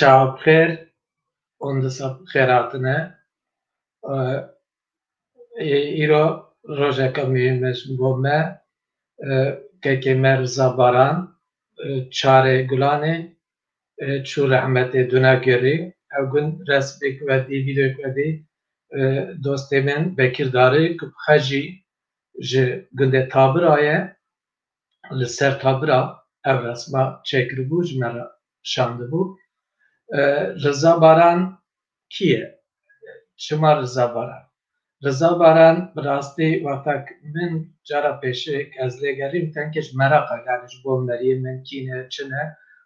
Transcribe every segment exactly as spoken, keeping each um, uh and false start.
Çawa bi xêr, hûn dîsa bi xêr hatine. Ê, îro rojeke muhîm e ji bo me. Ê, kekê me Riza Baran, ê, çarê Gulanê, ê, çû rehmetê dûna gerî. Ev gund resmêk vedî, vîdeoyek vedî, ê, dostê min Bekir Darî, ku bi xwe jî ji gundê Tabira ye, li ser Tabira ev resma çêkiribû, ji me re şandibû. E, Riza Baran kî ye? Çima Riza Baran? Riza Baran, bi rastî, wexta min cara pêşik ez lê gerîm, tenkê ji meraqa, yani ji bo meriyê min kî ne, çi ne,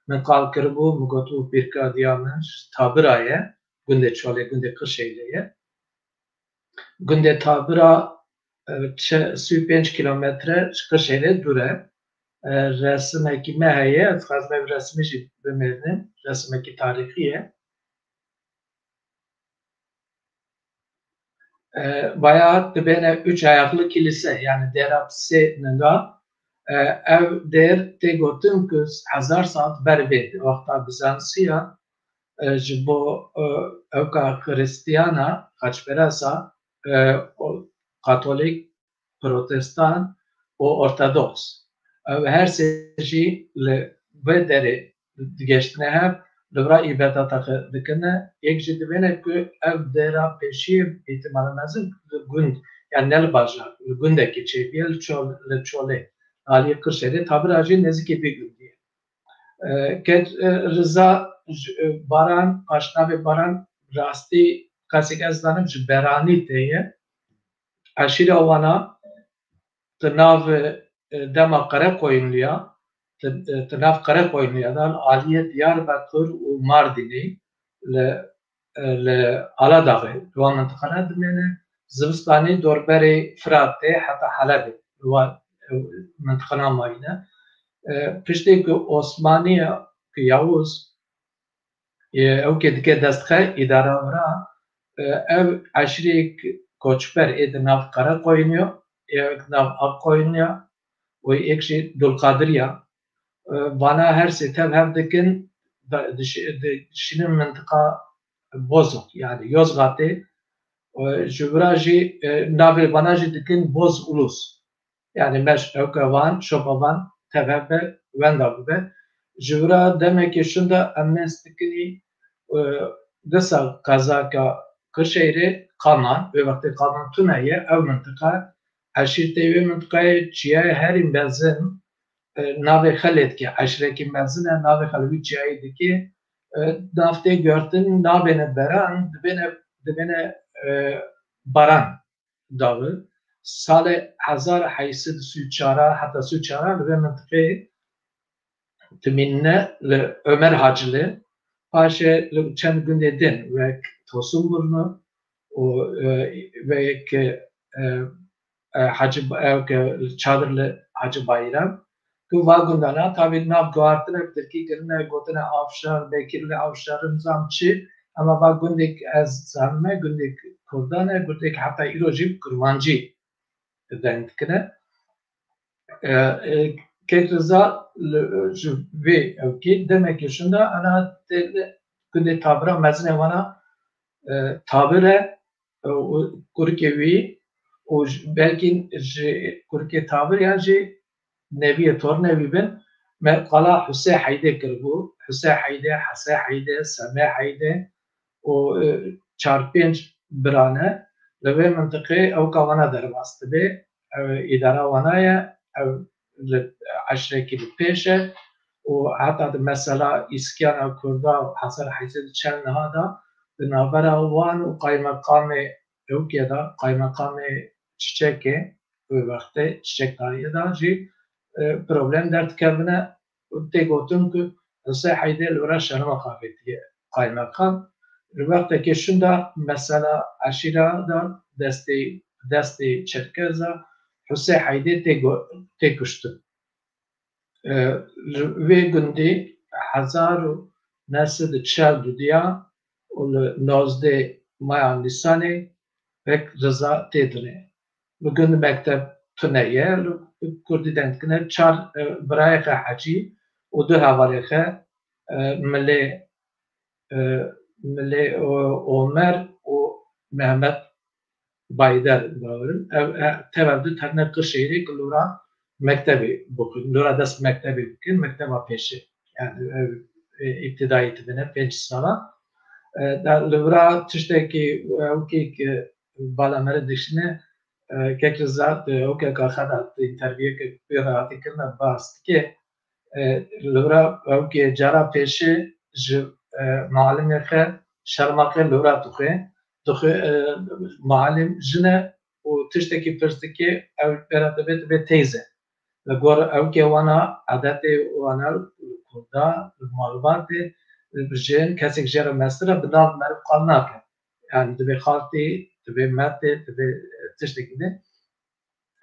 min qal kiribû, min gotibû pîrka diya min ji Tabira ye, gundê Çolê, gundê Qirşeylê ye. Gundê Tabira, e, çi-, sî û pênc kîlometre ji Qirşeylê dûr e. E, resimekî me heye, ez dixwazim ev resimî jî bimêrnim. Resimekî tarîxî ye. E, vaya dibêne üç ayaklı kilise, yani dêra bi sê ninga. E, ev dêr tê gotin ku hezar sal ber vê, wexta Bizansiya, e, ji bo, e, ewka Xiristiyana, xaçperesa, e, o, Katolîk, Protestan û Ortodoks. Ew her sê jî li vê derê digeştine hev, li vira îbadeta xwe dikine. Yek jî dibêne ku ev dêra pêşî, îhtimala mezin, li gund, yani ne li bajar, li gundekî çêbûye, li Çol-, li Çolê, aliyê Qirşêrê, Tabira jî nêzîkî vî gundî ye. E, kek, e, Riza, j-, e, Baran, paşnavê Baran rastî kesek ez zanim ji Beranî tê ye. Eşîra wana di nav, e, dema Qereqoyunluya, di, e, di nav Qereqoyunluya de, aliyê Diyarbekir û Mardînê li, e, li Aladaxê, li wan mintiqana dimêne, zivistanê dorberê Firatê heta Helebê, li wan, e, mintiqana mayîne. E, piştê ku Osmaniya, ku Yavuz, e, ew kê dike dest xwe îdara vira, e, ev eşîrêk koçber ê di nav Qereqoyunê, ê di nav Aqoyunê û êk jî Dulqadiriya. E, vana her sê tev hev dikin, da-, diş-, dişînin mintiqa Bozok, yani Yozgatê. E, ji vira jî, e, navê vana jî dikin Boz Ulus. Yani me ji ewke van, şopa van tevebe wenda bibe. Ji vira demekê şinda em nêz dikinî, e, disa qezaka Qirşeyrê qaman, wê wextê qaman tune ye, ew mintiqa, eşîrtê wê mintiqayê çiyayê herî mezin, e, navê xwe lê dike, eşrekî mezin e, navê xwe li wî çiyayê dike, e, nav tê girtin, nabêne Beran, dibêne, dibêne, e, Baran. Dawi. Salê hezar heyşt sed û sî û çar heta sî û çar li vê mintiqê dimînine li Ömer Hacili, paşê li çend gundê din wek Tosunburnu û, e, wek, e, e, Hacı, e, ke çadir li Hacı Bayram. Ku va gundana, tabî nav guhartine bi tirkî kirine, gotine Avşar, Bekir li Avşar, nizam çi, ama va gundek ez zanime, gundek Kurdan e, gundek heta îro jî bi Kurmancî deng dikine. E, e, Kek Riza li, ji vê ewkê demekê şinda ana tê li gundê Tabira mezinê wana, e, Tabir e, û kurikê wî û ji, belkî ji kurikê Tabir yan jî neviyê, tornê wî bin, me qala Husê Heydê kiribû. Husê Heydê, Hesê Heydê, Semê Heydê û, e, çar pênc birane. Li vê mintiqê ewka wana derbas dibe. Ew îdara wana ye. Ew li eşrekî li pêş e û heta di mesela îskiyana Kurda hezar heyşt sed çel niha de di navbera wan û qaymeqamê ewkê de, qaymeqamê Çiçekê, wê wextê Çiçekdariyê de jî, e, problem derdikevine û tê gotin ku Husê Heydê li wira şerma xavêtiye qaymeqam. Li wextekê şinda mesela eşîra de destê, destê Çerkeza Husê Heydê tê go-, tê kuştin. E, li vê gundî hezar û neh sed û çel û dudiya û li nozdeh maya Nîsanê Kek Riza tê dinê. Li gund mekteb tune ye, li kurdî deng dikine, çar, e, birayê xe hecî û du hevalê xe, e, milê, Milê, e, Omer û Mehmet Bayder bawerim. Ev, e, tev ev du tevne Qirşehîrê ku lora mektebê bixwin. Lora dest mektebê bikin, mekteba pêşê. Yani ev, e, îbtidayî dibine, pênc sala. E, da li vira tiştekî, e, ewkî ki bala me re dişine, e, kek Riza, e, ewkeka xwe de di interviyeke pê re hatî kirine, bas dike. E, li vira ewkê cara pêşê ji, e, malimê xwe şerma xwe li vira dixwe. Dixwe, e, malim jin e û tiştekî pirs dike, ew pê re dibe, dibe teyze. Li gor ewkê wana, edetê wana, li kurda, li malbatê, jin, kesek jê re mestir e, bi nav meriv qal nake. Yani dibe xaltê, dibe metê, dibe, e, tiştekî din.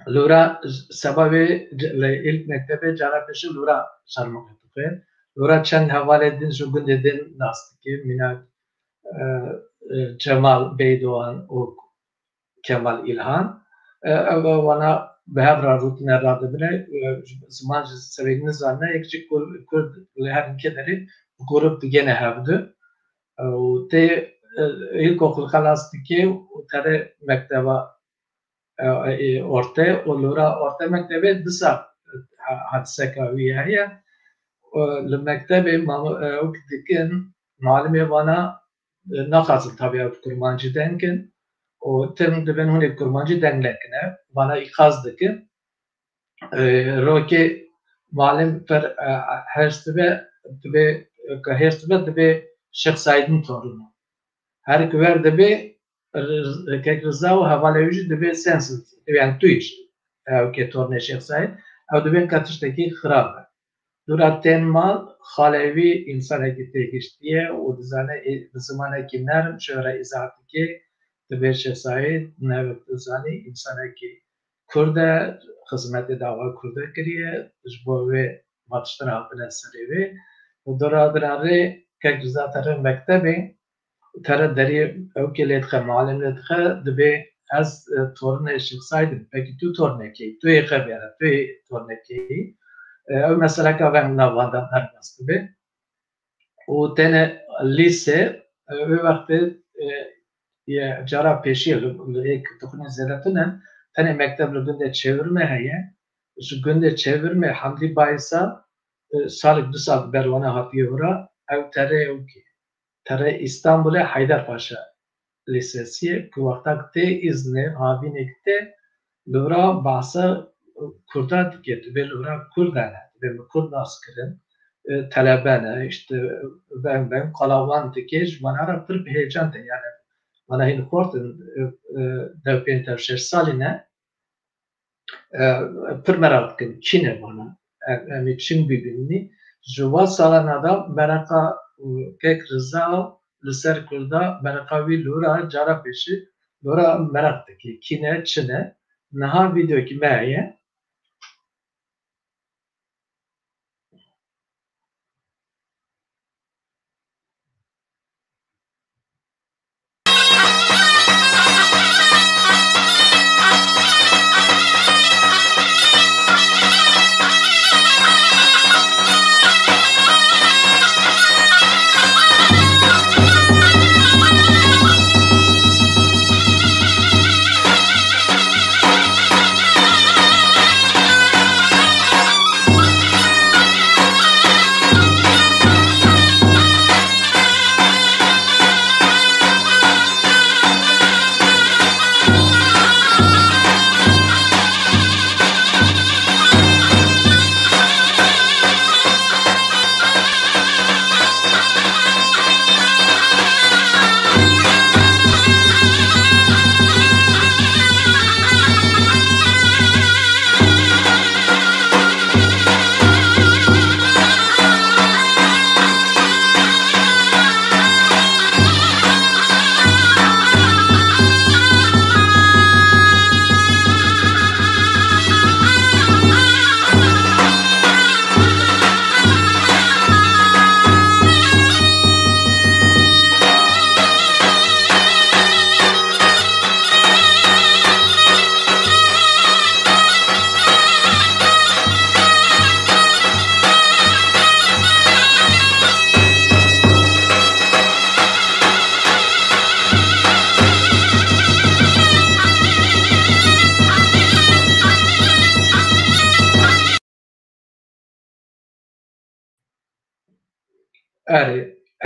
Lora seba wê c-, li ilk mektebê cara pêşî lora şermixwe dixwe. Lora çend hevalê din ji gundê din nas dike. Mînak, e, e, Cemal Beydoğan û Kemal İlhan. E, ev wana bi hev re rûtine radibine. E, ziman ji serê nizane, yek jî Kur-, Kurd li her iki derê bi grup digene hevdu. E, û tê, e, ilkokul xelas dike û tere mekteba, e, e, orte û lora orte mektebê disa, e, ha-, hadiseka wî heye. E, li mektebê ma-, e, ewk dikin, malimê vana, e, naxwazin tabi ew kurmancî deng kin û tim dibin hûn ê kurmancî deng nekine, vana îqaz dikin. E, rokê malim pir, e, hêrs dibe, dibe, ke hêrs dibe, dibe Şêx Saîdin torûn. Her ki wer dibe, Riz-, Kek Riza û hevalê wî jî dibe sensiz, yani tu jî, ew ke tornê Şêx Saîd, ew dibên ka tiştekî xirab e. Dûra tên mal, xalê wî însanekî têgiştiye û dizane ê-, bi zimanekî nerm ji wê re îzah dike, dibe Şêx Saîd, newek dizanî, însanekî Kurd e, xizmetê dava Kurda kiriye, ji bo wê va tiştine hatine serê wê. Û dora dira rê Kek Riza tere mektebê, tere deriyê ewkê lê dixe, malim lê dixe, dibê ez, e, tornê Şêx Saîd im, pekî tu tornekê yî, tu yê xebera, tu yê tornekê yî. E, ew meseleka veng nav van de derbas dibe. Û têne lîse, e, wê wextê, e, ye cara pêşî li, li êk dixwîne zêde tune, tenê mekteb li gundê Çêvirme heye. Ji gundê Çêvirme Hamdî Bayisa, e, salek du sal ber wana hatiye wira, ew tere ewkê. Tere Îstanbulê Heyder Paşa Lîsesiyê ku wexta ku tê îznê, havînê ku tê, li vira behsa Kurda dike, dibê li vira Kurda ne, dibê min Kurd nas kirin, e, telebe ne, işte, veng veng qala wan dike, ji wana re pir bi heyecan tê, yani, wana hîn xort in, e, e, dew pênc dew şeş salî ne, e, pir meraq dikin, kî ne vana, em, em ê çin bibînin. Ji wan salana de mereqa, e, Kek Riza li ser Kurda, mereqa wî li wira cara pêşî, li wira meraq dike, kî ne, çi ne. Niha vîdeokî me heye. Erê,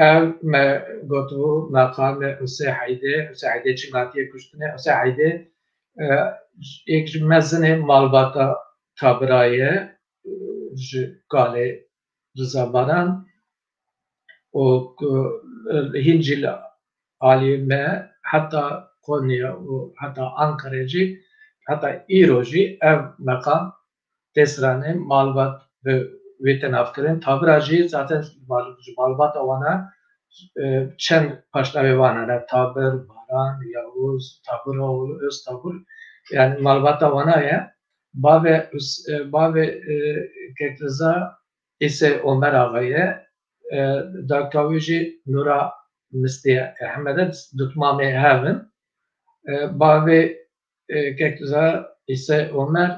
ev me gotibû meqamê Husê Heydê, Husê Heydê çi hatiye kuştinê, Husê Heydê, e, yek ji mezinê malbata Tabira ye, e, ji kalê Riza Baran û ku, e, hîn jî li aliyê me heta Konya û heta Ankarê jî, heta îro jî ev meqam tê stranê malbat bi wê tê navkirin. Tabira jî zaten mal-, ji malbata wana, e, çend paşnavê wan hene. Tabir, Baran, Yavuz, Tabiro, Öz Tabir. Yani malbata wana ye. Bavê Hus-, e, bavê, e, Kek Riza Îse Omer Axa ye. E, dayika wî jî Nura Mistiye Ehmed e. Dutmamê hev in. E, bavê e, Kek Riza Îse Omer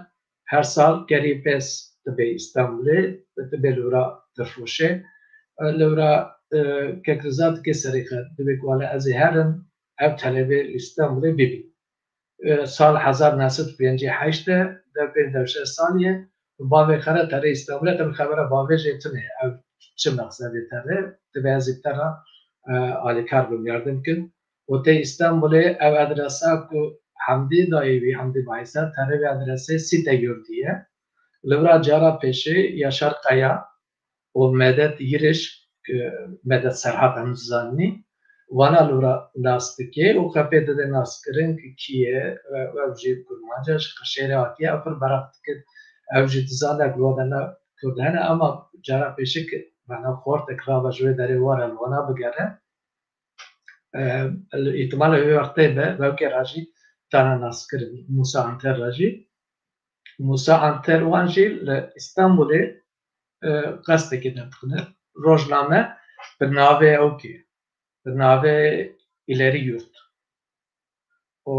her sal gerî pez dibe Îstanbulê, dibe li wira difiroşe. E, li wira, e, Kek Riza dike serê xwe, dibe ku wele ez ê herim, ev telebê li Îstanbulê bibî. E, sal hezar neh sed û pêncî heşt e, de pênc de şeş salî ye, bavê xwe re terê Îstanbulê, te bi xebera bavê jê tune, ev çi mexzedê te re, dibe ez ê te re, e, alîkar bim, yardim kim. Û tê Îstanbulê ev adresa ku Hemdî dayê wî, Hemdî Baysa, terê wê adresê Sîte Yurdî ye. Li vira cara pêşê Yaşar Kaya û Medet Yiriş, ku Medet Serhat em dizanî, wana li vira nas dike û xwe pê dide naskirin ku kî ye, ew, ew jî kurmanc e, ji Qirşêrê hatiye, ew pir meraq dike, ew jî dizane ku wana kurd hene, ama cara pêşê ku bana xortek rava ji wê derê were li wana bigere. E, îhtimalê wê wextê be, belkê re jî tane naskirin, Musa Anter re jî. Musa Anter wan jî li Îstanbulê, e, qestekê derdixine. Rojname bi navê ew kê, bi navê İleri Yurt. Û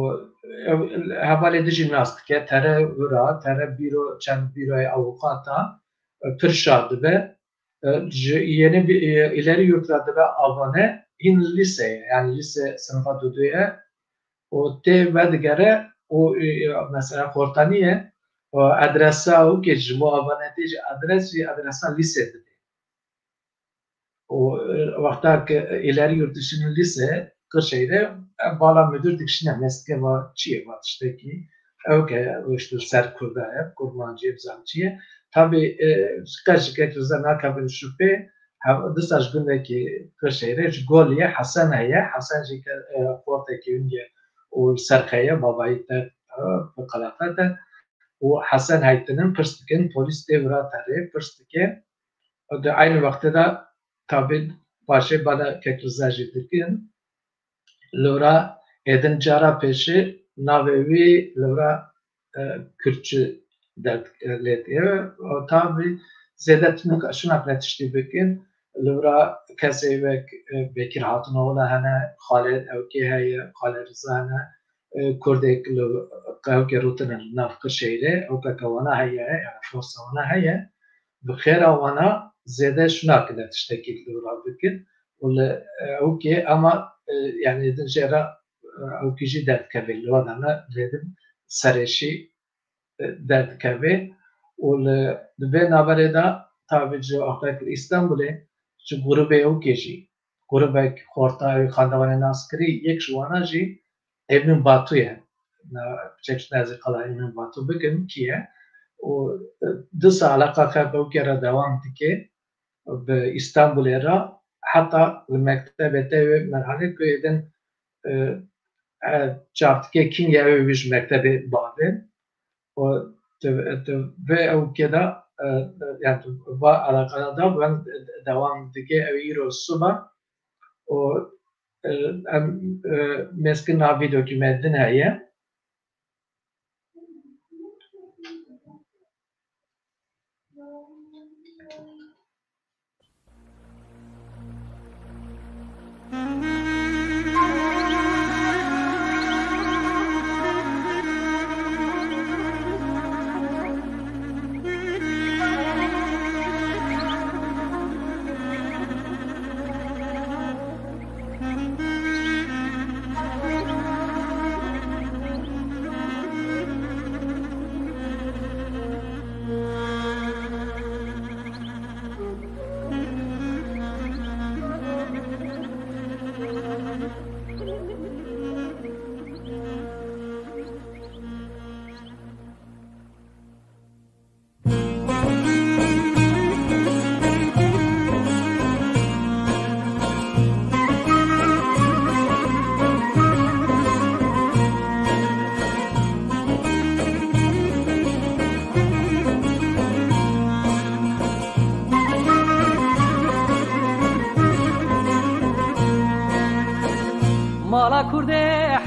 ew hevalê din jî nas dike, tere wira, tere bîro, çend bîroyê avûkata, e, pir şa dibe. E, ji yeni bi, e, İleri Yurt re dibe abone, hîn lîse ye, yani lîse sinifa duduye. Û tê vedigere û, e, mesela xortanî ye, û adresa û kê ji bo abonetê jî adres jî adresa lîse dide. Û, e, wexta ke İleri Yurt dişînin lîse, Qirşehîrê, e, bala müdür dikişîne, mestke va çi ye, va tiştekî. Ew ke rûşt li ser Kurda ye, Kurmancî, bizan çi ye. Tabî, e, qet ji Kek Riza nakevin şupê, hev-, disa ji gundekî Qirşehîrê, ji Goliyê Hesen heye. Hesen jî ke, e, xortekî wî ye û li ser xeye, babayî te, e, bi qelaqet e. Û Hesen heytinin pirs dikin, polîs tê vira terê, pirs dike. Di eynî wextê de tabî paşê bala Kek Riza jî dikin. Li vira êdin cara pêşî navê wî li vira, e, Kürtçü derd, e, lê diye. Tabî zêde tinik şinak ne tiştî bikin. Li vira kesê wek, e, Bekir Hatunoğlu hene, Xalê Ewkê heye, Xalê Riza hene. E, Kurdek li Ewkê rûtine li nav Qirşehîrê, ew ke wana heye, yani forsa wana heye. Bi xêra wana zêde şinakine tiştekî li wira bikin. Û li, e, Ewkê ama, e, yani din jê re, e, Ewkê jî derdikeve li wana ne, lê din serê şî, e, derdikeve. Û li, di vê naverê de tabî ji wextek li Îstanbulê ji grûbê Ewkê jî, grûbek xorta wî xandevanê nas kirî, yek ji wana jî Emîn Batu ye. Na, çek ji nezî qala Emîn Batu bikin kî ye. Û, e, disa eleqa xwe bi Ewkê re dewam dike. Bi Îstanbulê re heta li mektebê te wê merhalê ku êdin, e, e, çartikê kîngê ew ê wî ji mektebê bavê. Û tu, tu vê Ewkê de, e, yani tu va eleqana da ben dewam dike, ew îro siba û, e, em, e, mezkirina vî dokûmentê din heye.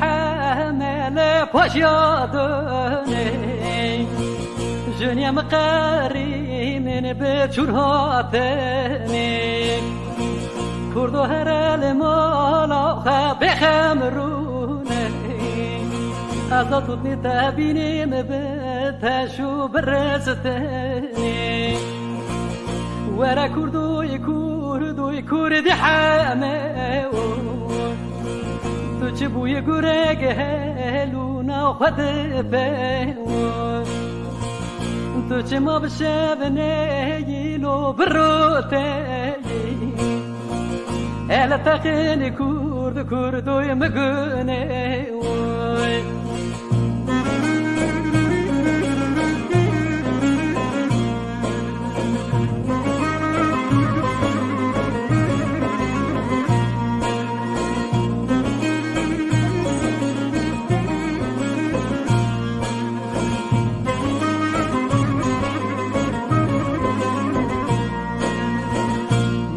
Hemele paşya döney. Jünye miqerî min bi çûr hatenê. Kurdo here li mala xwe bêxem rûnê. Ez da tutnî te bînî min bi teş û bi rêz tenê. Were Kurdoy, Kurdoy, Kurdî heme o. Tu çi bûyî gurek helûna xwe dipe o. Tu çi ma bi şev neyî lo bi roteyî. Ele teqinî Kurd, Kurdoy mi gune oy.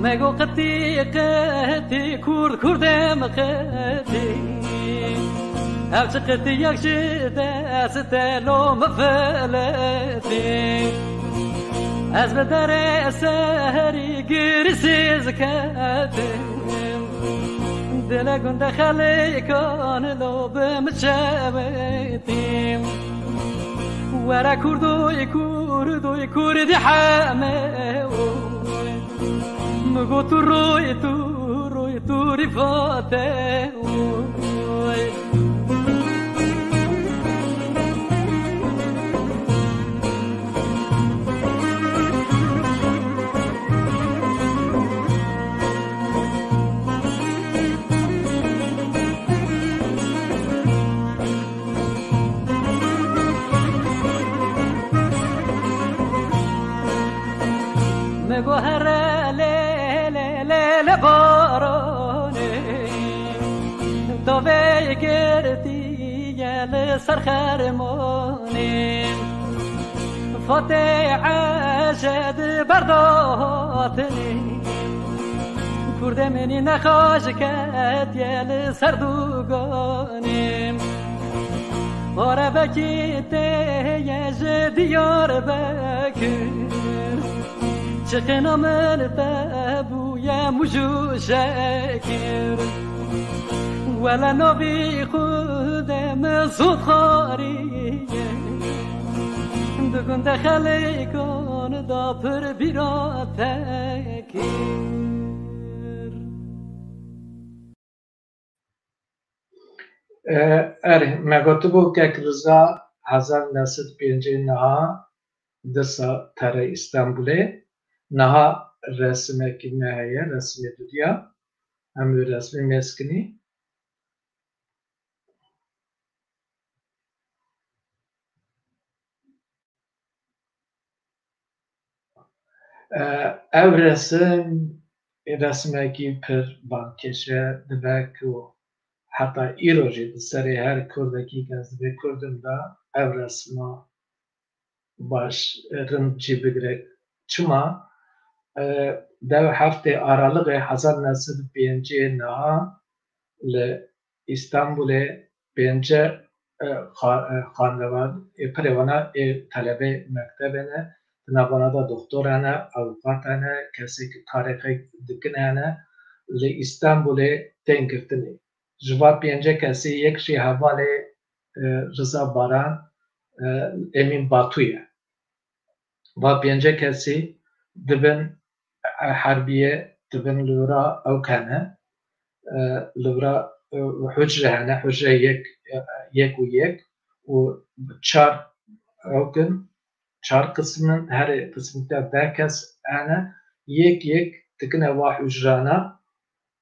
Mego qetî, qetî, Kurd, Kurd em qetî. Ev çi qetî yek ji dest te lo mifiletî. Ez bi derê serî girîsiz ketim. Dile gunda xelêkan lo bi mi çewetî. Were Kurdoy, Kurdoy, Kurdî heme o. Mi got tu roy, tu roy, tu rîfate oy. Me go here lê, lê, lê, lê baronê, dovê girtiye li ser xermonê. Fatê ece di berdotinê, Kurdê minî nexweş ketiye li ser dugonê. Orebekî tê ye ji Diyarbekir, çiqina min te bûye Mûj û Şekir. Wele navî Xwedê min zûd xwariye, di gunda xelêkan da pir bîra te kir. E, erê, me gotibû Kek Riza hezar neh sed pêncî niha disa tere Îstanbulê. Niha resimekî me heye, resimê dudiya. Em wê resmê mêz kinî. E, ev resim, resimekî pir balkêş e, dibe ku heta îro jî di serê her kurdekî ke ez dibê kurdim de ev resma baş, e, rind cî bigire. Çima? E, dev heftê Aralixê hezar neh sed û pêncî niha li Îstanbulê pênce, e, xa-, e, xandevan, ê pirê wana ê telebê mektebê ne, di navana de doktor hene, avûkat hene, kesê ki tarîxê dikin hene, li Îstanbulê tên girtinê. Ji va pênce kesî yek jî hevalê, e, Riza Baran, e, Emîn Batu ye. Va pênce kesî dibin, e, herbiyê, dibin li wira ew hene, e, li wira, e, hucre hene, hucre yek, e, yek û yek û çar ew kin, çar qism in, herê qismî te deh kes hene, yek yek dikine va hucrana,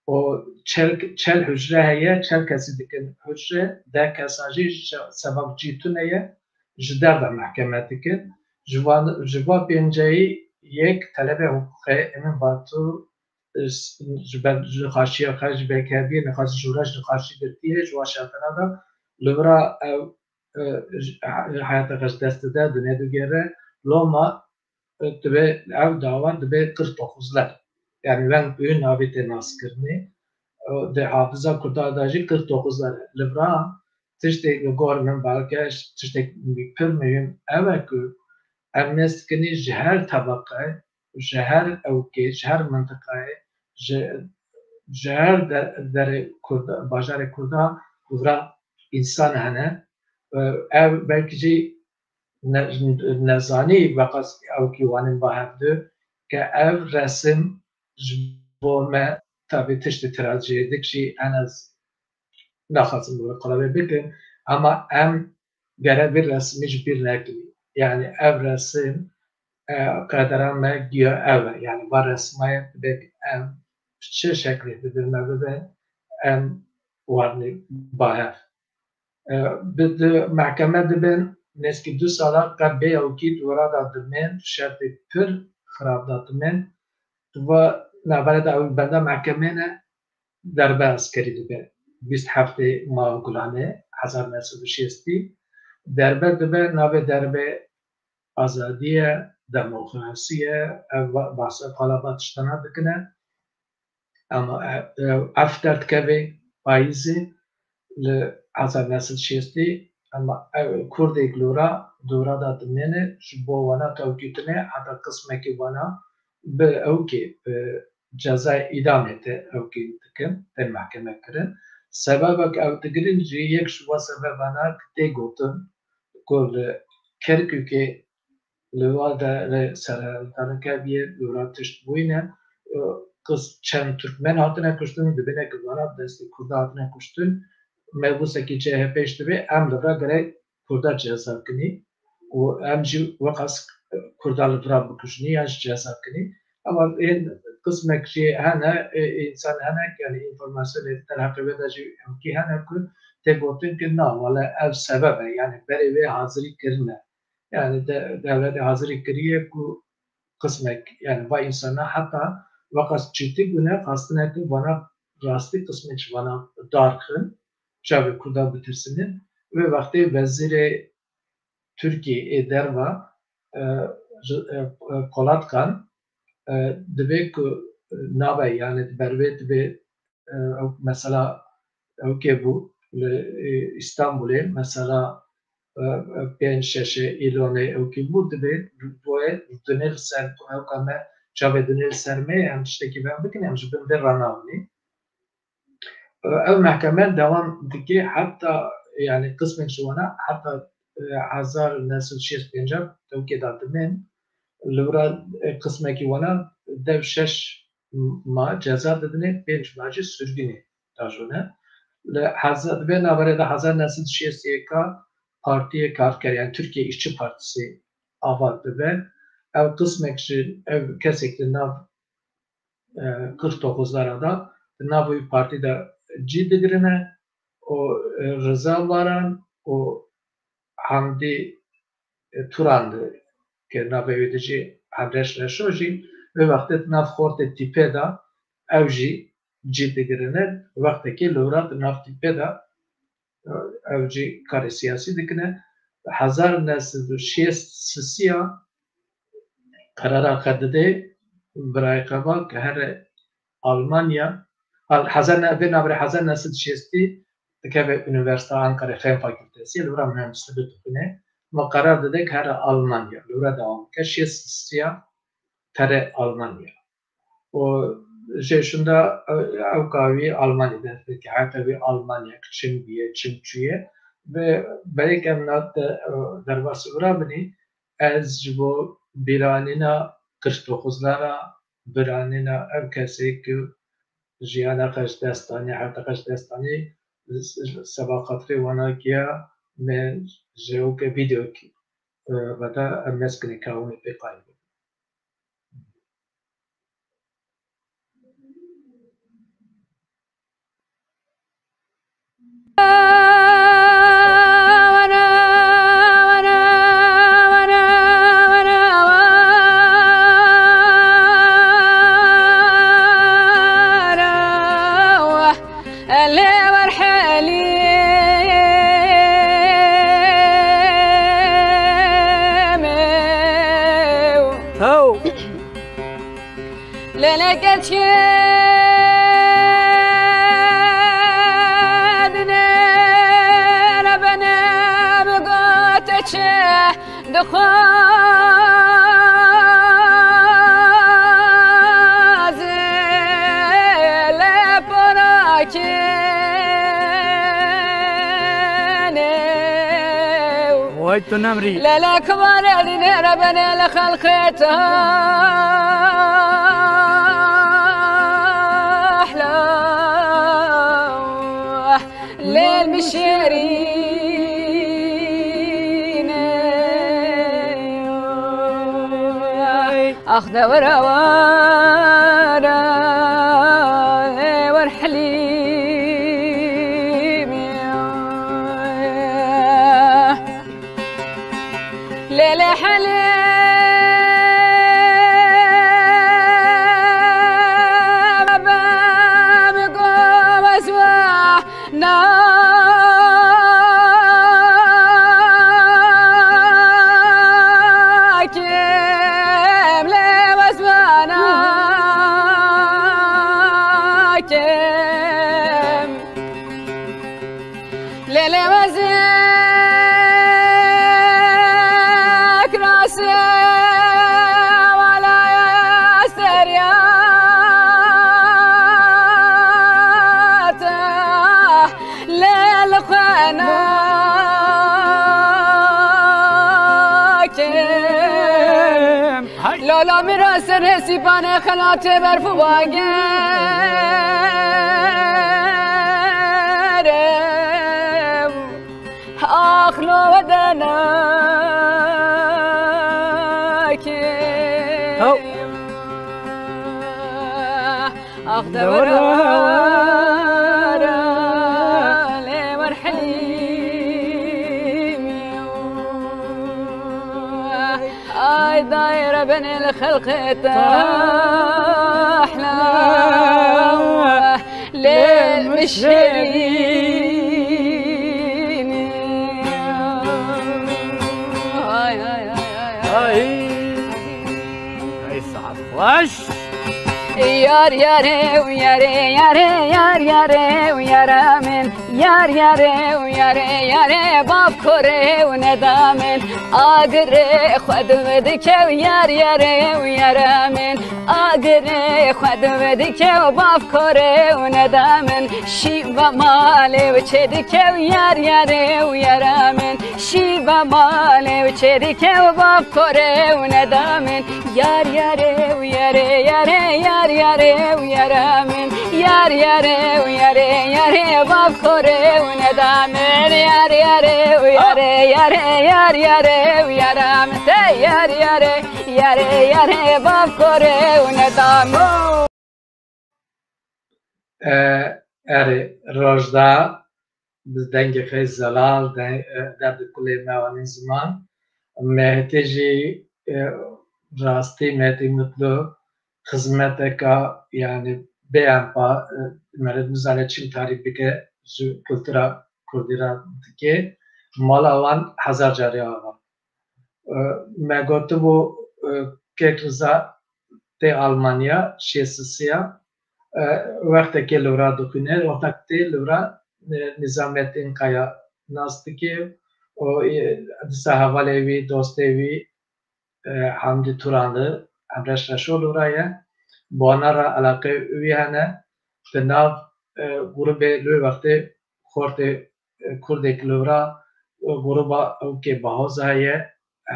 û çel, çel hucre heye, çel kesî dikin hucre, deh kesa jî ji sebab cî tune ye, ji derve mehkeme dikin. Ji van, ji va pênceyî yek telebê hiqûqê Emîn Batu, e, ji ber, ji xaşiya xwe, ji berkerdiyê nexwest jûra ji xaşî girtiye, ji wa şertena de li vira ew, e, ji, heyata xwe ji dest dide, dunê digere. Loma, e, dibe, ev dawa dibe kırk dokuzlar. Yani weng û navê tê naskirinê. E, Di hafiza Kurdan de jî kırk dokuz e. Li vira tiştê li gor min belke tiştê pir muhîm ew e ku em nêz dikin ji her tebeqe, ji her ewkê, ji her mintiqayê, ji, ji her de-, derê Kurda, bajarê Kurda li vira însan hene. Ev belkî jî ne-, nezanî veqas ewkî wan ên ba hev du ke ev resim ji bo me tabî tiştê trajediye dik jî en ez naxwazim wê qala wê bikim, ama em gere vî resimî ji bîr nekin. Yanî ev resim, e, qedera me giya ev e. Yanî va resmayê dibê em çi şeklê dibin me bibe, em warnê ba hev. E, bi, di mehkeme dibin, nêzkî du sala qe bê ewkî di wira de dimên, şertê pir xirab de dimên. Di va navberê de ew benda mehkemê ne, derbe eskerî dibe. Bîst heftê ma Gulanê, hezar neh sed û şêstî. Derbe dibe, navê derbe azadî ye, demokrasî ye, ev ba-, behsa qala va tiştana dikine. Ama, e, e, ev derdikeve payîzê li hezar neh sed şêstî, ama ev Kurdê ku li wira dora de dimêne, ji bo wana tewkî tune, heta qismekî wana bi ewkê, bi cezayê îdamê te ewkî dikin, tên mehkeme kirin. Sebeba ku ew digirin jî yek ji wa sebebana ku tê gotin, ku li Kerkûkê li wa de, li serhildana keviyê, li wira tişt bûyne, e, qis-, çend Tirkmen hatine kuştin, dibîne ku vana bi destê Kurda hatine kuştin, mebûsekî C H P jî dibê, em li vira gerek Kurda ceza kinî û em jî weqas Kurda li vira bikujinî yan jî ceza kinî. Ama ên qismek jî hene, e, însan hene, yanî înformasyonê derheqê wê de jî ewkî hene ku tê gotin ku na, wele ev sebeb e, yanî berê wê hazirî kirine. Yanî de-, dewletê hazirî kiriye ku qismek, yanî va însana heta weqas cidî bûne, xwestine ku vana rastî qismek ji vana darxin, çavê Kurda bitirsinin. Wê wextê wezîrê Tirkiyê ê derva, e, ji, e, e, Kolatkan, e, dibê ku nabe, yanî di ber wê dibê e, ew mesela ewkê bû li, e, Îstanbulê, mesela, e, e, pênc şeşê Îlonê ewkê bû, dibê boye dinê li ser, ewka me çavê dinê li ser me, em tiştekî vê bikin, em ji bin vê ranabinî. E, ev mehkeme dewam dike heta, yanî qismek ji wana heta, e, hezar neh sed û şêst pênc ewkê de dimên, li wira, e, qismekî wana dev şeş ma ceza didinê, pênc ma jî sürgünê dajone. Li heza-, di vê naverê de hezar neh sed û şêst û yek partiyê karker, yani Türkiye İşçi Partisi ava dibe. Ev qismek ji ev kesek li nav, e, kırk dokuzlara da di nav wî partî de cî digirine û, e, Rıza Varan û Hamdî, e, Turan di, ke navê wî di jî Hemreş Reşo jî, wê wextê di nav xortê tîpê de ew jî cî digirine. Wextekê li wira di nav tîpê de, e, ew jî karê siyasî dikine. Hezar neh sed û şêst sisiya qerara xwe dide birayê xwe va ke here Almanya, al-, hezar ne-, vê navê hezar neh sed şêstî dikeve Unîversîteya Ankarê Fen Fakültesi, li wira mühendislik dixwîne. Ma qerar dide ke here Almanya, li wira dewam bike, şêst sisiya tere Almanya. Û jê şunda, e, ewka wî Almanya dest pê dike, heta wî Almanya çim bûye, çim çûye. Ve berê ke em nat de, e, derbasî wira binî, ez ji bo bîranîna kırk dokuzlara, bîranîna ev kesê ku jiyana xwe ji dest danî, heta xwe ji dest danî, seba xatirê wana giya me ji ewke vîdeokî, e, veda em neskinê ka hûn ê pê qayîl bin. Hew. Lê ne keçê Dixwaze lê porakêne. Way tu nemrî. Lê lê kibarê dînê re benê li xelqê te. Lê mişêrîne. Ax dewera wara lê wer helîmî. Lê lê helê bebe mi go wezwa na kim lê wezwa na kim. Lê lê wezek rase wala seriyata lê li xwe nakim. Lala mira serê sîpanê xelatê berf û bager. Ax lo we de nakim. Ax dewera wara lê wer helîmî. Ay daire benê li xelqê te ehla. Lê mişêrînî. Ay, ay, ay, ay, ay. Ay. Ay, saet xweş. Yar yarê û yarê yarê, yar yarê û yara min. Yar yarê û yarê yarê, bab korê û neda min. Agirê xwe dividikew, yar yarê û yara min. Agirê xwe dividikew, bavkorê û neda min. Şîva malê û çêdikew, yar yarê û yara min. Şîva malê û çêdikew, bavkorê û neda min. Yar yarê û yarê yarê, yar yarê û yara min. Yar yarê û yarê yarê, bavkorê û neda min. Yar yarê û yarê yarê, yar yarê û yara min. Te yar yarê. Yarê, yarê, bavkorê û nedano. E, erê, rojda bi dengê xey zelal, de, e, derdê kulê me anî ziman. Mehetê jî, e, rastî Mehetî Mutlu xizmeteka, yani, bêempa, e, meriv nizane çi tarîf bike, ji kultura kurdî re dike. Mala wan hezar carî ava. E, me gotibû, e, kek Riza tê Almanya, şêst sisiya, e, wextekê li wira dixwîne, wextek tê li wira, e, Nizamettin Kaya nas dike û, e, dîsa hevalê wî, dostê wî, e, Hamdî Turanlı, Emreş Reşo li wira ye. Bi wana re eleqê wî hene. Di nav, e, grûbê li wê wextê xortê e, Kurdek li vira, e, gruba ew kê Bahoza heye,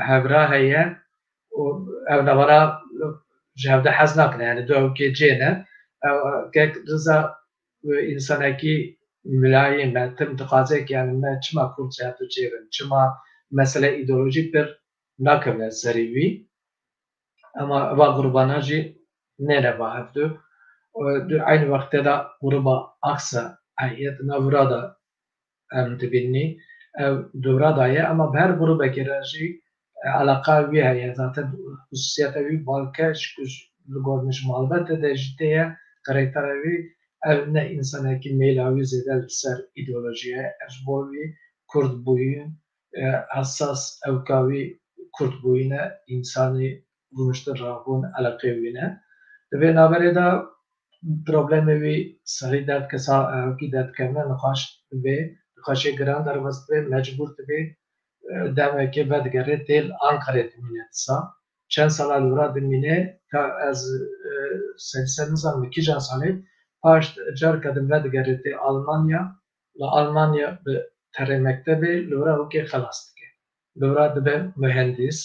Hevra heye û ev navara ji hevde hez nakin, yani du ew kê cê ne. Ew, e, kek Riza, e, însanekî milayê me, tim dixwaze ki, yani me çima Kurd ji hev du çêbin, çima mesele îdeolojî pir nakevne serî wî. Ema eva grubana jî nêne ba hevdu. Û di eynî wextê de gruba Aksa heye, di nav vira de em dibînî. Ev di vira de ye, ema bi her grubekê re jî, e, eleqa wî heye. Zaten xusûsiyeta wî balkêş ku ji, li gor min ji malbetê de jî tê ye, karakterê wî, ev ne însanekî meyla wî zêde li ser îdeolojî ye. Ev ji bo wî Kurd bûyî, e, esas ewka wî Kurd bûyî ne, însanî rûniştin rabûn, eleqê wî ne. Di vê navberê de problemê wî serî derdikeve, sa-, ewkî derdikevine, nixweş dibe, nixweşê giran derbas dibe, mecbûr dibe, e, demekê vedigere tê li Ankarê dimîne disa. Çend sala li wira dimîne, ka ez, e, serî ser nizanim kîjan salê, paşt carka din vedigere tê Almanya, li Almanya bi terê mektebê li wira wekê xelas dike. Li wira dibe muhendîs.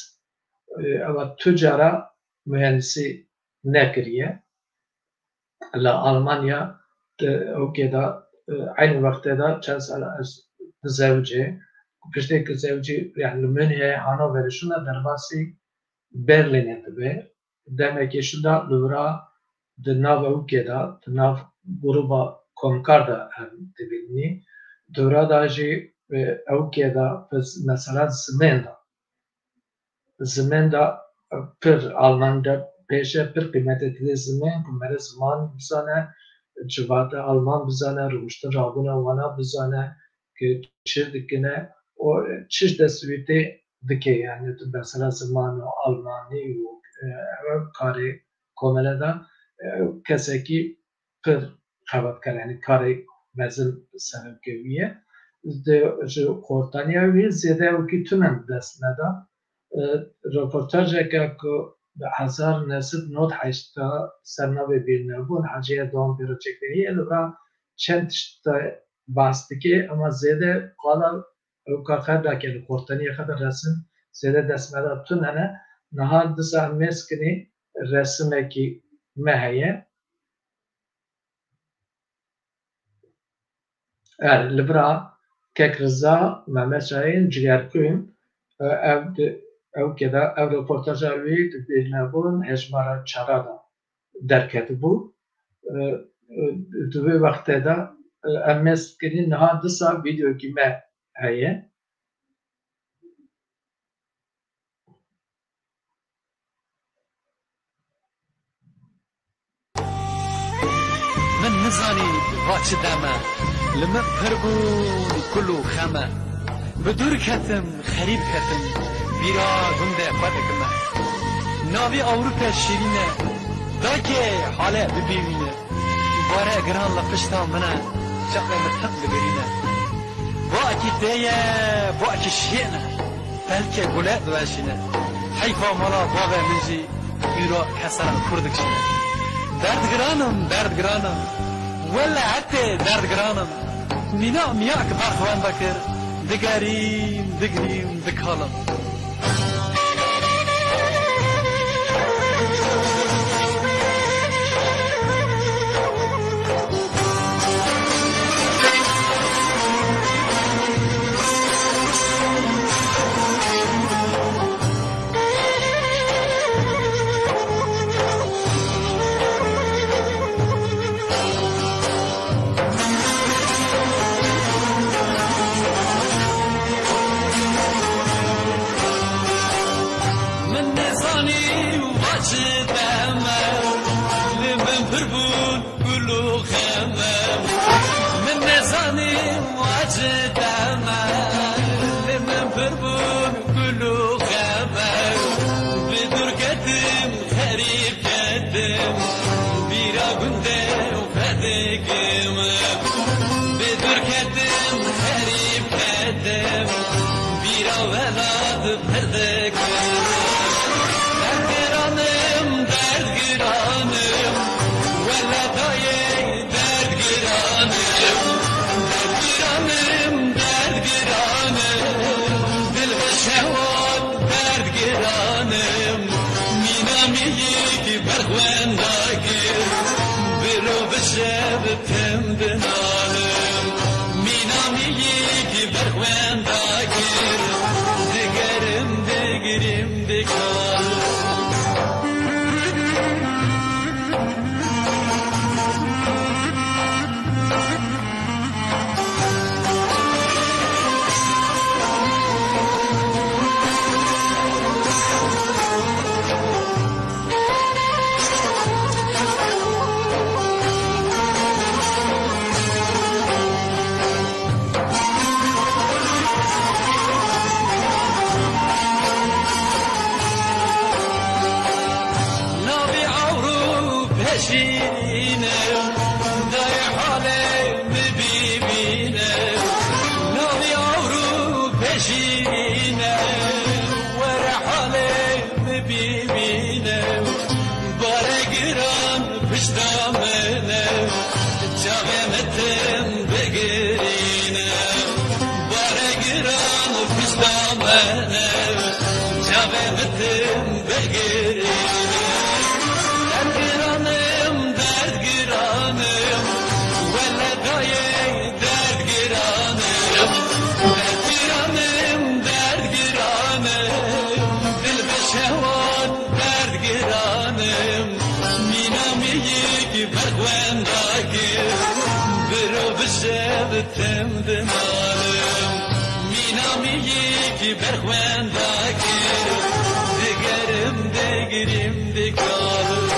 E, ewa tu cara muhendîsî nekiriye. Li Almanya di ewkê de, e, eynî wextê de çend sal ez dizewicê. Piştê ku zewicî, yani li Münihê, Hanoverê şûna derbasî Berlînê dibe. Demekê şûna li wira di nav ewkê de, di nav grûba komkar de em dibînî. Di wira de jî, e, ewkê de bi mesela zimên de. Zimên de pir Alman de pêşe pir qîmetê dide zimên ku mere ziman bizane, civata Alman bizane, rûniştin rabûna wana bizane, ki çi dikine, o çi ji dest wî tê dike, yani tu mesela ziman û Almanî û, e, ew karê komele de, e, kesekî pir xebatkar, yani karê mezin serokê wî ye. Di, ji xortaniya wî zêde ewkî tune bi dest me de. E, Roportajeke ku bi hezar neh sed nod heşt de ser navê Bîrnebûn, Hecî Erdogan Pêroçekeriye, li vira çend tişt de behs dike, ema zêde qala ewka xwe dake li xortaniya xwe de resim zêde dest me de tune ne. Niha disa em mêz kinî resimekî me heye. Er, li vira Kek Riza, Mehmet Şahin, Cigerkuyum, e, ev di, ew keda, ev roportaja wî di Bîrnebûn hejmara çara de derketibû. E, e, di vê wextê de, e, em mêz kirîn niha disa vîdeoyekî me heye. Min nizanî va çi dem e, li min pir bûn kul û xem e. Bi dûr ketim, xerîb ketim, bîra gundê xwe dikime. Navê Ewrope şîrîn e, dakê hale bibînîne. Bare giran li pişta min e, çavê min teq digirîne. Bakî tê ye, bakî şiyê ne, belkê gule diweşîne. Heyfa mala bavê min jî îro kesera kur dikişîne. Derd giran im, derd giran im, wele hetê derd giran im. Mîna miyak berx wenda kir, digerîm, digirîm, dikalim. Min nêzanî va çi dem e, li min pir bûn gul û xem e. Min nêzanî va çi dem e, li min pir bûn gul û xem e. Bi dûr ketim, xerîb ketim, bîra gundê xwe dikim. Bi dûr ketim, xerîb ketim, bîra welat pir dikim. Derdgiran im, derdgiran im, wele dayê derdgiran im. Derdgiran im, derdgiran im, dil bi şehwat derdgiran im. Mîna mîyik berxwenda kir, bi roj bi şev tim dinalim. Mîna mîyik berxwenda kir, digerim, digirîm, dikalim. Pişta me ne, çavê bitim bigirî. Derdgiranim, derdgiranim, wele dayê derdgiranim. Derdgiranim, derdgiranim, dil bi şehwat derdgiranim. Mîna mîyik berxwendakir, biro bi şev tim dinalim. Mîna mîyik berxwendakir, digerim, digirim, dikalim.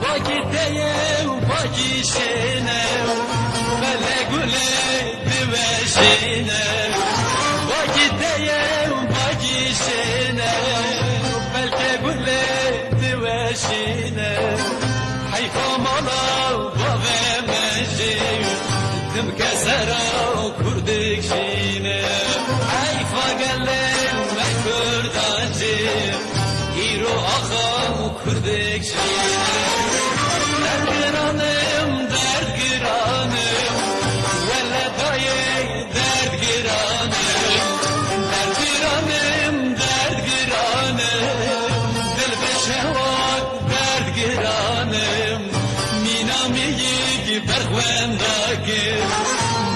Bakî te ye û bakî şêne, bele gulê diweşîne. Bakî te ye û bakî şêne, belke gulê diweşîne. Heyfa mala bavê me jî, dimke sera kurdek şîne. Heyfa gelê me kurdan jî, îro axa û kurdek şîne. Derdgiranim, derdgiranim, wele dayê derdgiranim. Derdgiranim, derdgiranim, dil bi şehwat derdgiranim. Mîna mîyik berxwendakir,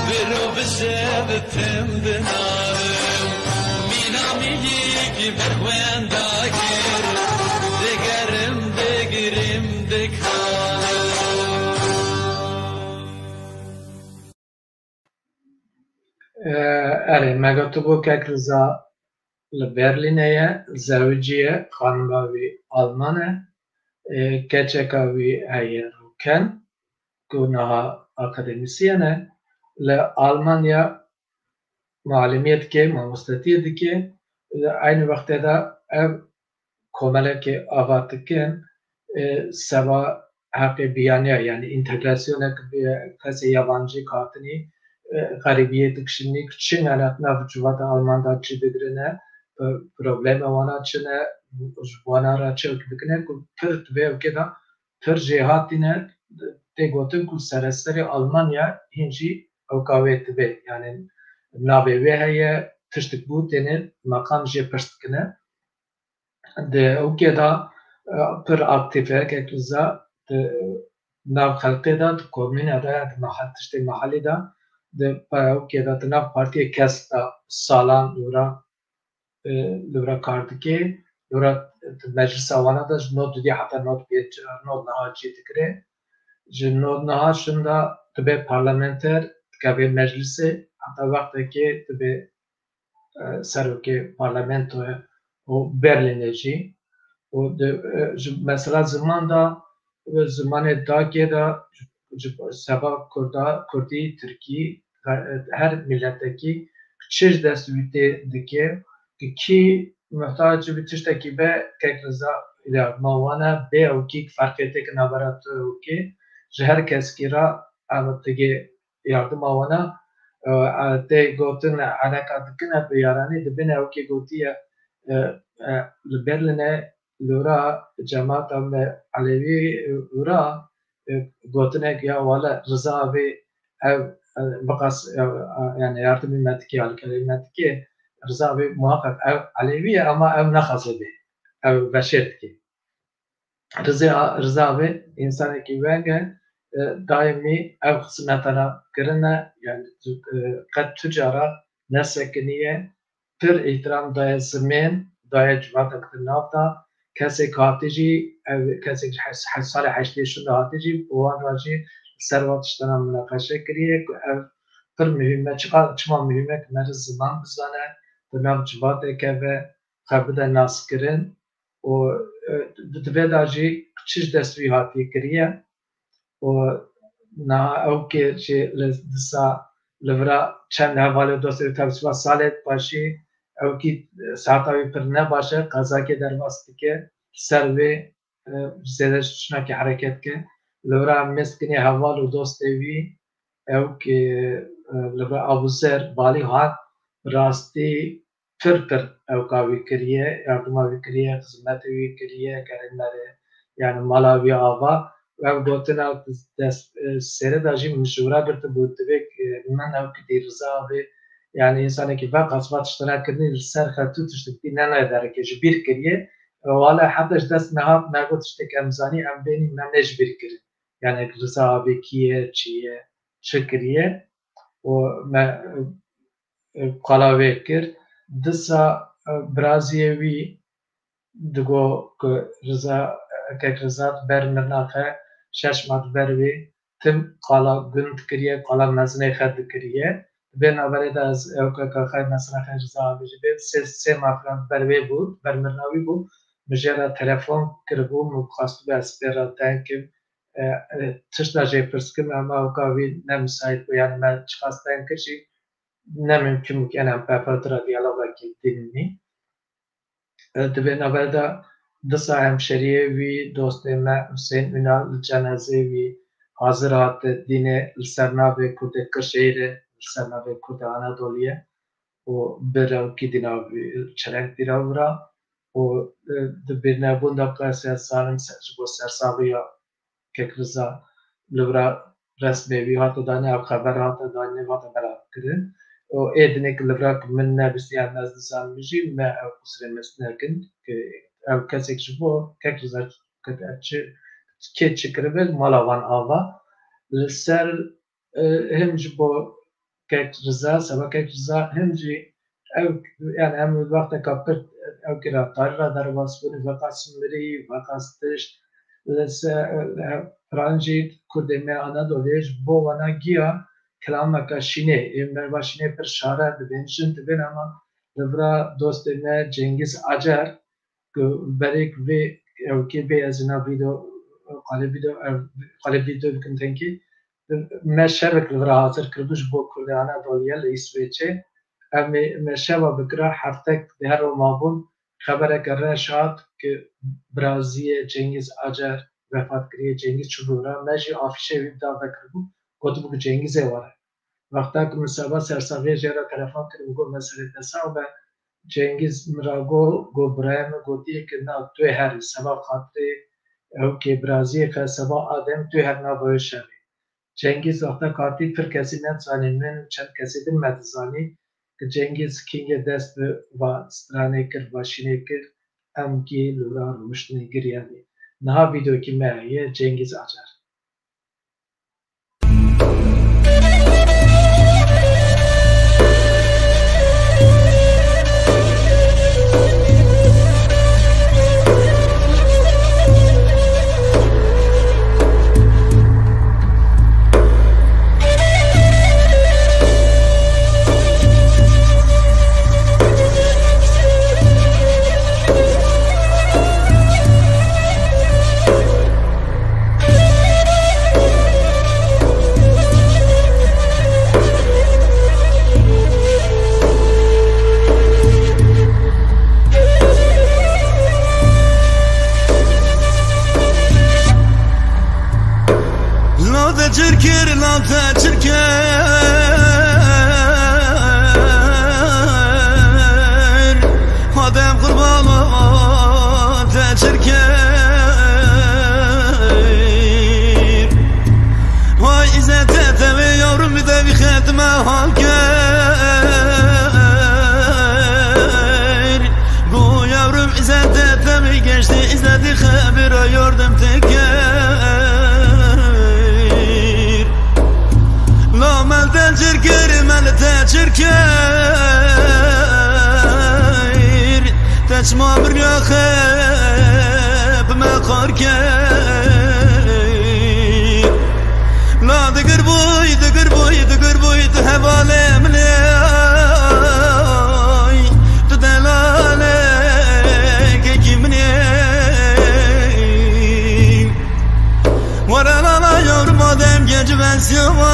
biro bi şev tim dinalim. Mîna mîyik berxwendakir, digerim, digirim, dikalim. Erê, me gotibû kek Riza li Berlînê ye, zewicî ye, xanima wî Alman e, ê, keçeka wî heye Rûken, ku niha akademîsyen e. Li Almanya mualimiyê dike, mamostetiyê dike. Li eynî wextê de ev komelekê ava dikin, e, seba heqê biyaniya, yanî întegrasyonek bi kesê yabancî hatinî, e, xerîbiyê dikişînî, çi ne nav civata Alman de çi digirine, e, probleme wana çi ne, ji wana re çi bikine ku pir di vê ewkê de pir jêhatî ne, tê gotin ku sereserê Almanya hîn jî ewka wê dibe. Yanî navê wê heye, tiştik bû têne meqam jê pirs dikine. Di ewkê de, e, pir aktîf e, kek Riza di nav xelkê de, di komîne de, di mehel, tiştê mehelî de, di ewkê de, di nav partiyê KESK de salan li wira, e, li wira kar dike, li wira di meclisa wana de ji nod didî heta nod pênc, nod niha cî digire. Ji nod niha şinda dibe parlamenter, dikeve meclisê, heta wextekê dibe e, serokê parlamentoyê û Berlînê jî. Û di, e, ji mesela ziman de, e, zimanê dakê de ji, ji seba Kurda, Kurdî, Tirkî, e, her miletekî çi ji dest wî tê dike, ki kî muhtac bi tiştekî be, kek Riza yardıma wan e, bê ewkî ferqê têk navbera tu ewkî, ji her keskî re em tigê yardima wana, e, e, tê gotin eleka dikine bi yaranî, dibine ewkê gotiye, e, e, li Berlînê li wira cemata me Elewî, e, wira, e, gotinek ya wala Riza vê ev, e, biqas, e, e, yani yardimî me dike, alîkarî me dike, Riza vê muhaqqeq ev Elewî ye, ama ev nexwaze bê, ev veşêr dike. Rizê a-, Riza vê însanekî weng e, e, daîmî ev xizmeta re kirine, yani, e, qet tu cara nesekiniye, pir îhtiram daye zimên, daye civatek di nav de, kesek hatî jî, ev kesek ji hes-, hes-, salê heştê şûn de hatî jî, bi wan re jî li ser van tiştana minaqeşe kiriye ku ev pir muhîm e, çiqa, çima muhîm e ku meriv ziman bizane, di nav civateke ve xwe bide naskirin. û, e, di, di vê de jî çi ji dest wî hatiye kiriye û niha ew kê jî li disa Li vira çend hevalê dostê wî, tabi siva salê paşî, ew kî saeta wî pir ne baş e, qezakê derbas dike, ser wê, e, zêde ji tiştnakê hereket ke. Li vira em mêz kinê heval û dostê wî, ew kî, e, li vira Abuzer balî hat, bi rastî pir pir ewka wî kiriye, yardima wî kiriye, xizmetê wî kiriye, gerê merê, yani mala wî ava. Ev gotina dest, e, sêre de jî min ji wira girtibû, divê, e, min ew kidî Riza abi, yani însanekî veqas va tiştine kirinî li ser xetû tiştekî nene dereke ji bîr kiriye. E, wala heta ji dest me hat, me got tiştek em zanî, em bênî me ne ji bîr kirin. Yani Riza abi kî ye, çi ye, çi kiriye û me, e, qala wê kir. Disa, e, biraziyê wî digo ku Riza, e, kek Riza di ber mirina xe şeş ma di ber wê tim qala gund dikiriye, qala mezinê xe dikiriye. Di vê navberê de ez ew keka xwe, mezina xe Riza abi jî bê sê, sê ma filan di ber wê bû, di ber mirina wî bû. Min jê re telefon kiribû, min xwestibû ez pê re deng kim. E, e, tişta jê pirs kim, ema ewka wî ne misayît bû, yani me çiqas deng kir jî ne mimkun bû, yani em pepewtir re diyalogekî dînî. E, di vê navberê de disa hemşeriyê wî, dostê me Husên Ünal li cenazeyê wî hazir hate dînê, li ser navê Kurdê Qirşehîrê, li ser navê Kurdê Anadoliyê û bi rewkî dîna wî çereng dîra wira û, e, di bîrnebûn de qey ez zanim se-, ji bo sersaxiya kek Riza li vira resmê wî hate danî, ev xeber hate danî, hate belavkirin. Û ê dinê ki li vira ki min nebîstiye, em ez dizanim jî, me ew qusirê mezin nekin ki ev kesek ji bo kek Riza ket, ev çi, kê çi kiribe, mala wan ava. Li ser, e, him ji bo kek Riza, seba kek Riza him jî ew, yani em wexteka pir ew kira tarî ra derbas bûn, veqas mirî, veqas tişt. Li se-, e, e, filan jî Kurdê me Anadolê ji bo wana giya kilameka şînê, ê merva şînê pir şare dibêhnijin, dibên, ama li vira dostê me Cengîz Acar, ku berêk vê ewkê bê ez ina vîdeo, qalê vîdeo, ev, qalê vîdeo bikim tenkî. Me şevek li vira hazir kiribû ji bo Kurdê Anadoliyê li Îsveçê. Em ê, me şeva bikira heftek di her ro mabûn xebereke reş hat ki biraziyê Cengîz Acar vefat kiriye, Cengîz çûbû vira. Me jî afîşê wî bi dav vekiribû, gotibû ku Cengîzê were. Wexta ku min seba sersaxiyê jê re telefon kir, min got, "Meselê te sax be." Cengîz min ra got, got, "Birayê min gotiye ki na, tu yê herî, seba xatirê ewkê biraziyê xe, seba Adem tu yê her nava wê şevê." Cengîz wexta katî pir kesî nedizanî, min çend kesî din me dizanî ki Cengîz kîngê dest bi va stranê kir, va şînê kir, em kî li wira rûştinê giryanî. Niha vîdeokî me heye, Cengîz Acar. La te çirkir, la te çirkir. Adem qurban te çirkir. Vay izzete tevê yavrum, bir de bir xetme hal ker. Bu yavrum izzete tevê geçti, izzeti xebira yardım teker. La mel te çirkir, mel te çirkir. Te çima mirya xeb me xar kir. La digir bûy, digir bûy, digir bûy, tu hevalê min ê. Tu delalê kekî min ê. Were lala yavrum Adem genci ben siyawa.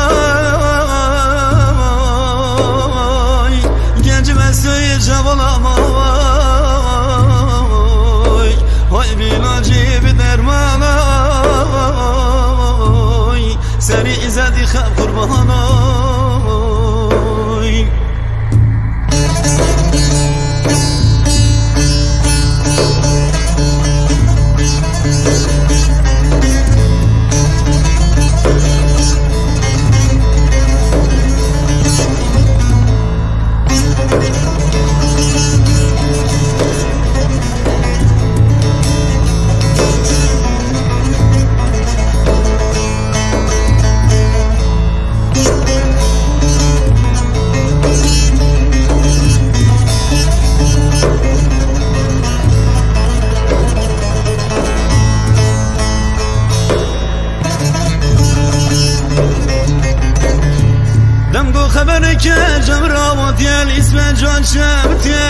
Dem go xebereke cem rawatiyel îsme can şewtiyey.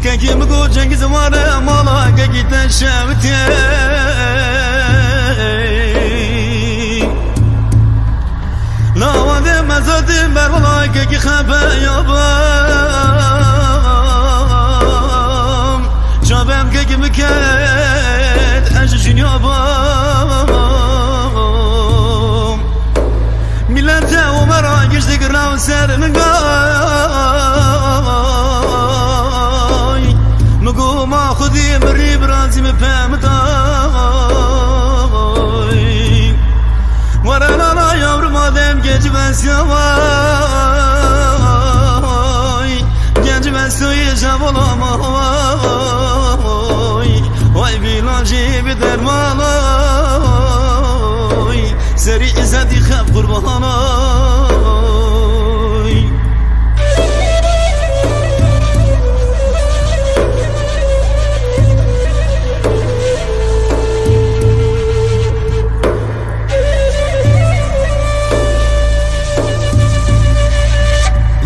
Kekî mi go Cengiz ware mala kekî te şewtiyey. Lawandê mezatê berwelay kekî xepe ya bam. Çavem kekî miket ez ji jinya bam. Milete Omera giş digirna ser ningay. Mi go ma xwedî mirî birazî mi pem day. Were lala yavrum Adem genç ben siyavay. Genç ben soyu javolama vay. Vay bilancî bir derman ay. Serî îzedî xev qurban ay.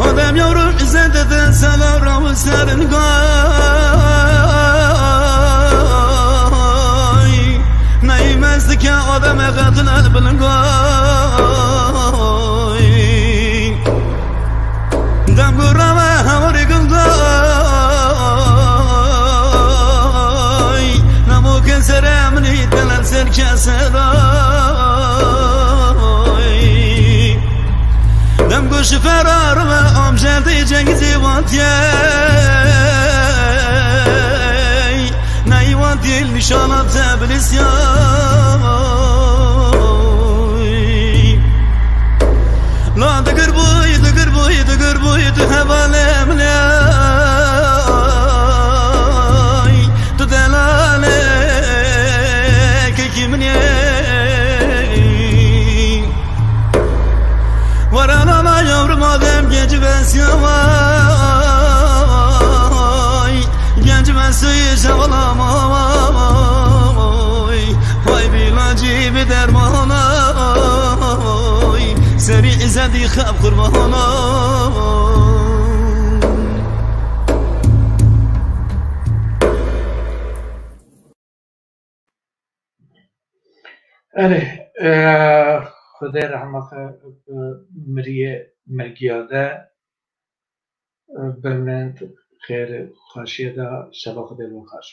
Adem yavrum, îzedî de selam rawin serin gay. Neyî mez dike Adem eqetin el bilingay. Dem gurame hemorî gilday. Namo ke sere minî telem ser keseray. Dem go ji ferarime amjerdê Cengizê Wantiyey. Neywan dîl nîşana te bilisyay. La digir bûy, digir bûy, digir bûy, tu hevalê min ey. Tu delalê kekî min ey. Were lala yavrum Adem genci ben siyavay. Genci ben suyu şavalamay. Vay bilancî bir dermanay. Serî îzedî xev qurbanay. Erê, e, Xwedê rehma xwe bi miriyê mergiya de, e, bimend xêr xweşiyê de, şeva Xwedê bo xweş.